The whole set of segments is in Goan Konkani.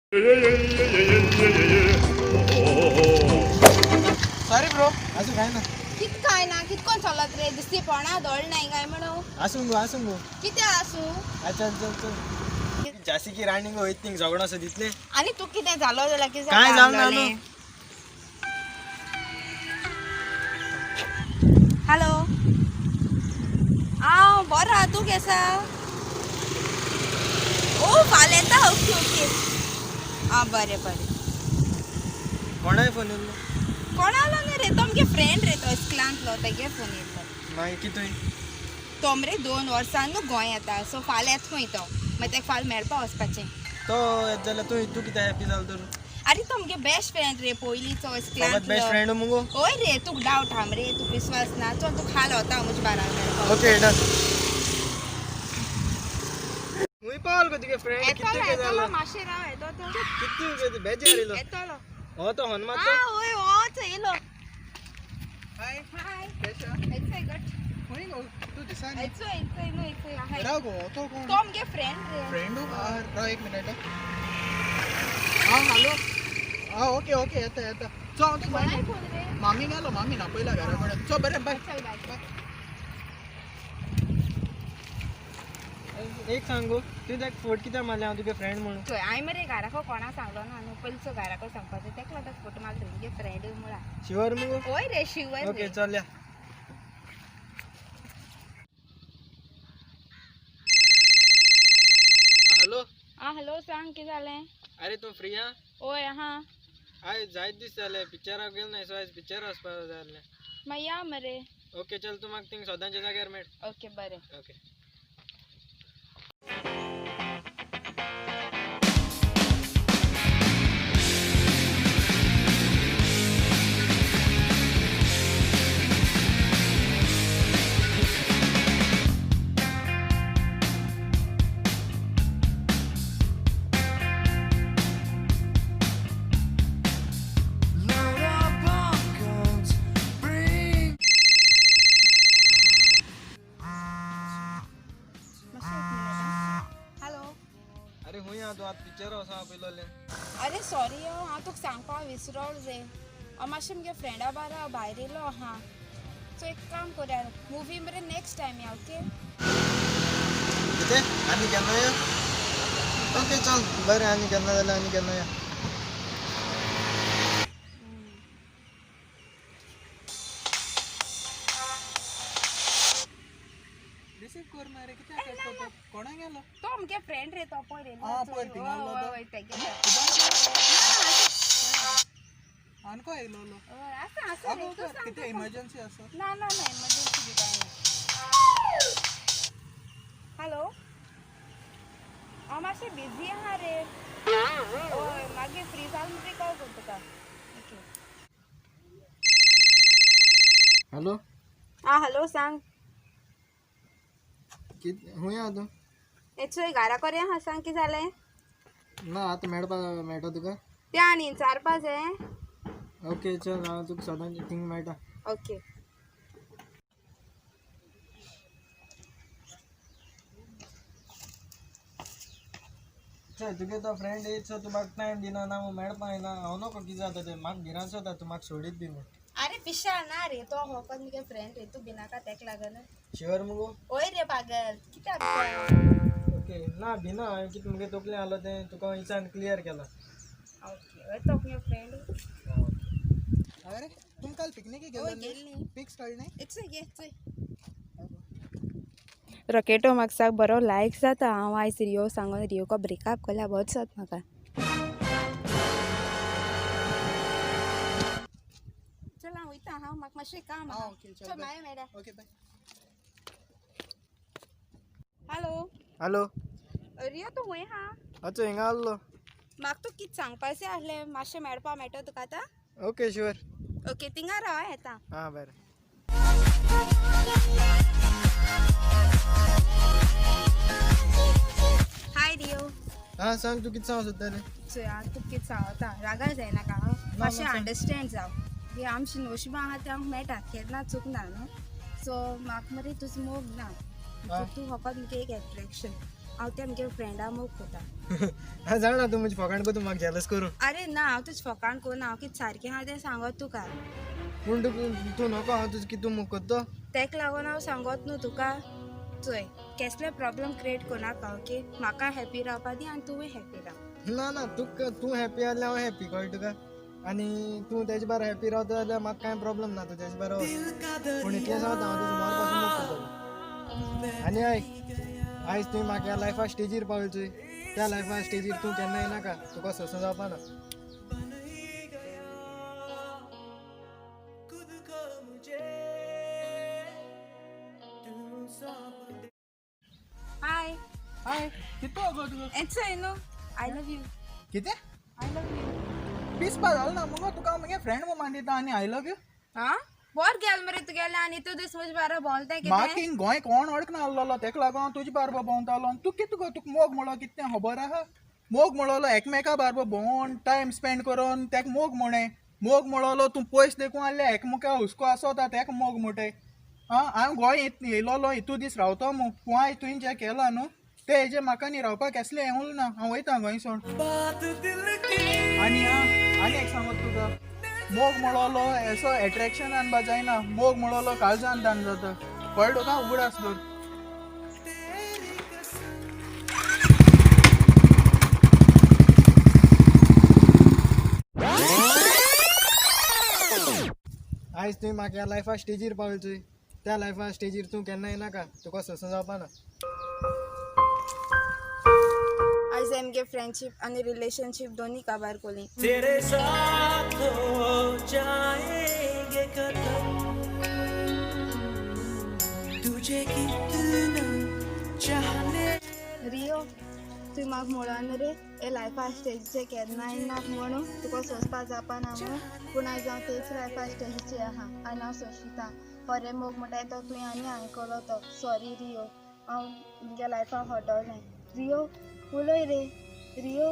सॉरी ब्रो, आसूं काय ना. कित काय ना, कितकोन चलत रे, दिसती पोणा दोळ नाही काय म्हणून. आसूं गो, आसूं गो. कितें आसूं? अच्छा, चल चल. झाशी की राणी गो वयत थिंग झगडो आसा तितले. आनी तूं कितें जालो जाल्यार कितें? काय जावं ना न्हू. हॅलो, हांव बरो आहा, तूं केसा? ओ, फाल्यां येता. ओके ओके, आं, बरें बरें. कोणाय फोन येयल्लो? कोणालो न्ही रे, तो आमगे फ्रेंड रे, तो इस्कुलांतलो, तेगे फोन येयल्लो. मागीर कितें? तो मरे 2 वर्सां न्हू गोंय येता, सो फाल्यां येता खंय तो, मागीर तेका फाल्यां मेळपा वचपाचें. तो येत जाल्यार तूं तूं कितें हॅपी जाल तर? आरे, तो आमगे बेस्ट फ्रेंड रे पयलींचो. फकत बेस्ट इस्कुलांतलो. फ्रेंड मुगो? हय रे, तुका डावट हा मरे, तुका विस्वास ना? चल, तुका खाल वता म्हज्या बारा मेळपाक. Okay, done. खंय पावल गो तुगे फ्रेंड? येतलो. कितले येतलो. जालो? मातशें राव, येतो तो. कितले बेजार येयलो. येतलो. हो, तो हनुमान. हा, वय, होच येयलो. हाय. हाय. केशा? येचो गट. खंय गो तूं दिसा न्ही. येचो येचो न्हू, येचो हाय. राव गो, तो कोण? तो आमगे फ्रेंड रे. फ्रेंड? राव एक मिनिट. हां, हॅलो, हां, ओके ओके, येता येता. चो, हांव तुका कोणाय फोन रे? मामी गेलो, मामी आपयला घरा कडेन. चो, बरें, बाय. चल, बाय. एक सांगू, तूं ताका फोट कित्याक मारले हांव तुगे फ्रेंड म्हणून? चोय, हांवें मरे घराको कोणा सांगलो ना न्हू, पयलींचो घराको सांगपाचें, तेका लागून फोटो मारलो तुमगे फ्रेंड म्हळा. शुअर मुगो? हय रे, शुवर. ओके, चल या. हॅलो. आं, हॅलो, सांग, कितें जालें? अरे, तूं फ्री आहा? ओय, आहा. आयज जायत दीस जाले पिक्चराक गेल ना, सो आयज पिक्चर वचपाक जाय आसलें. मागीर या मरे. ओके, चल, तूं म्हाका थिंग सदांच्या जाग्यार मेळ. ओके, बरें. ओके. मातशें एक मिनट आं. हॅलो. अरे, खूंय आहा तूं? आतां पिक्चर वचों आपयलोलें. अरे, सॉरी, हांव तुका सांगपा विसरोल रे. हांव मातशें मुगे फ्रेंडा बारा भायर येयलो आहा. सो एक काम कोया, मुवी मरे नेक्स्ट टायम या, ओके? कितें, आनी केन्ना या? ओके, चल, बरें, आनी केन्ना जाल्यार आनी केन्ना या. रिसीव कर मरे, कित्याक आसता? कोणा गेलो? तो आमगे फ्रेंड रे, तो पयर येयलो. आं, पयर थिंगा आसलो तो? हय, तेगे. आनको येयलोलो? हय, आसा आसा रे, आगो, तूं सांग. कितें इमर्जन्सी आसा? ना ना ना, इमर्जन्सी बी कांय ना. हॅलो, हांव मातशें बिजी आहा रे. हय, मागीर फ्री जाल म्हणटकीर कॉल करता तुका. ओके. हॅलो. आं, हॅलो, सांग. कित खूंय आहा तूं? येचोय घरा कडेन आहा, सांग, कितें जालें? ना, आतां मेळपा मेळटा तुका? ते आनी 4-5 हें. ओके, चल, हांव तुका सदांच थिंग मेळटा. ओके. चल, तुगे तो फ्रेंड येयत सो तूं म्हाका टायम दिना ना म्हूण मेळपा येना. हांव नको कितें जाता तें, म्हाका भिरांत जाता तूं म्हाका सोडीत बी म्हूण. अरे पिशा, ना रे, तो हो पण मुगे फ्रेंड रे, तूं भिनाका तेका लागून. शुअर मुगो? हय रे पागल, कित्याक? ओके, ना भिना हांवें कितें मुगे तकलें आसलो तें तुका विचारून क्लियर केलां. ओके, हय, तो मुगे फ्रेंड. अरे, तुम काल पिकनिकेक हय. गेलो? गेल्ली. पिक्स काडले? येचोय गे, चोय रॉकेटो, म्हाका साक बरो लायक जाता. हांव आयज रियो सांगोन रियोको ब्रेकअप केल्यार बरो जाता म्हाका. चल, हांव वयता हांव, म्हाका मातशें काम आहा. आं, ओके, चल, चल. बाय. मागीर मेळया. Okay, bye. Hello. Hello. Rio, तूं खंय आहा? अच्छा, हिंगा आसलो. म्हाका तूं कितें सांगपाचें आसलें, मातशें मेळपा मेळटा तुका आतां? Okay, sure. ओके, थिंगा राव, येता. आं, बरें. हाय रियो. आं, सांग, तूं कितें सांग सोदता रे? चोय, हांव तुका कितें सांगता, रागार जायनाका हां. मातशें सांग. अंडरस्टँड जाव की आमची नोशिबां आहा तें आमकां मेळटा, केन्ना चुकना न्हू. सो म्हाका मरे तुजो मोग ना. आं. तूं फकत मुगे एक एट्रेक्शन. हांव त्या म्हगे फ्रेंडा मोग कोता. हांव जाणा तूं म्हजी फकाण करता म्हाका जेलस करूं. अरे ना, हांव तुज फकाण कोन्ना, हांव कितें सारकें आहा तें सांगत तुका. पूण तूं नको हांव तुज कितें मोग करता. तेका लागून हांव सांगत न्हू तुका. चोय, केसले प्रॉब्लम क्रिएट कोनाका, ओके? म्हाका हॅपी रावपा दी आनी तुवूय हॅपी राव. ना ना, तुका तूं हॅपी जाल्यार हांव हॅपी, कळ्ळें तुका? आनी तूं तेजे बारा हॅपी रावता जाल्यार म्हाका कांय प्रॉब्लम ना, तूं तेजे बारा वच. पूण इतलें सांगता, हांव तुजो मरपासून मोग करतलो. आनी आयक, आयज तुवें म्हाका ह्या लायफा स्टेजीर पावयलें चोय, त्या लायफा स्टेजीर तूं केन्ना येनाका, तुका सोंसूं जावपा ना. हाय. हाय, कितो गो तुका? एचो न्हू, I love you. कितें? I love you. पिसपा जालो ना मुगो तुका? हांव मुगे फ्रेंड म्हूण मानदिता आनी I love you? हा, बोर गेल मरे तुगेलें आनी तूं दीस म्हजे बारा भोंवता. म्हाका कितें? हिंग गोंय कोण वळखना आहलोलो, तेका लागून हांव तुजे बारबर भोंवतालो. तूं कितें गो, तुका मोग म्हणलो कितें खबर आहा? मोग म्हणलो एकमेका बारबर भोंवोन टायम स्पेंड करून तेका मोग म्हणे. मोग म्हणलो तूं पयस देखून आहले एकमेका हुस्को आसोता तेका मोग म्हणटे. आं, हांव गोंय येयलोलो इतू दीस रावतो मू, पूण आयज तुवें जें केलां न्हू तें हेजें म्हाका न्ही रावपाक केसलें हें उरना. हांव वयता गोंय सोड. आनी आं, आनी एक सांगत तुका, मोग म्हणलो एसो एट्रेक्शनान बा जायना, मोग म्हणलो काळजान दान जाता, कळ्ळें तुका? उगडास दवर. आयज तुवें म्हाका ह्या लायफा स्टेजीर पावयलें चोय, त्या लायफा स्टेजीर तूं केन्ना येनाका, तुका सोंसूं जावपा ना. आयज आमगे फ्रेंडशीप आनी रिलेशनशीप दोनी काबार कोली. तेरे साथ हो जाएंगे खत्म, तुझे कितना चाहने. रियो, तुवें म्हाका म्हणोन रे हे लायफा स्टेजीचे केन्ना येना म्हणून, तुका सोंसपा जावपा ना म्हणून. पूण आयज हांव तेच लायफा स्टेजीचे आहा आनी हांव सोंशिता. खरें मोग म्हणटाय तो तुवें आनी आयकलो तो. सॉरी रियो, हांव म्हज्या लायफाक हटवलें. रियो, उलय रे रियो.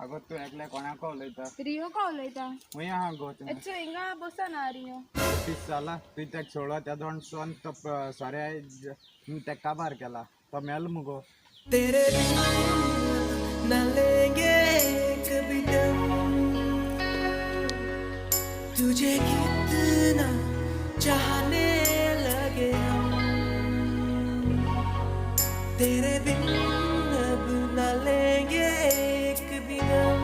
अगो, तूं एकलें कोणाक उलयता? रियो का उलयता? खंय आहा गो तूं? एचो हिंगा बसना रियो. पीस जाला तुवें तेका सोडलो त्या दोन तो सोऱ्या तेका काबार केला, तो मेलो मुगो. तेरे बिन न लेंगे कभी दम, तुझे कितना चाहने लगे हम, तेरे बिन अब न लेंगे एक भी दम,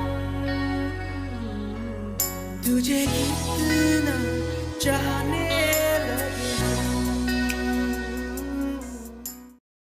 तुझे कितना चाहने.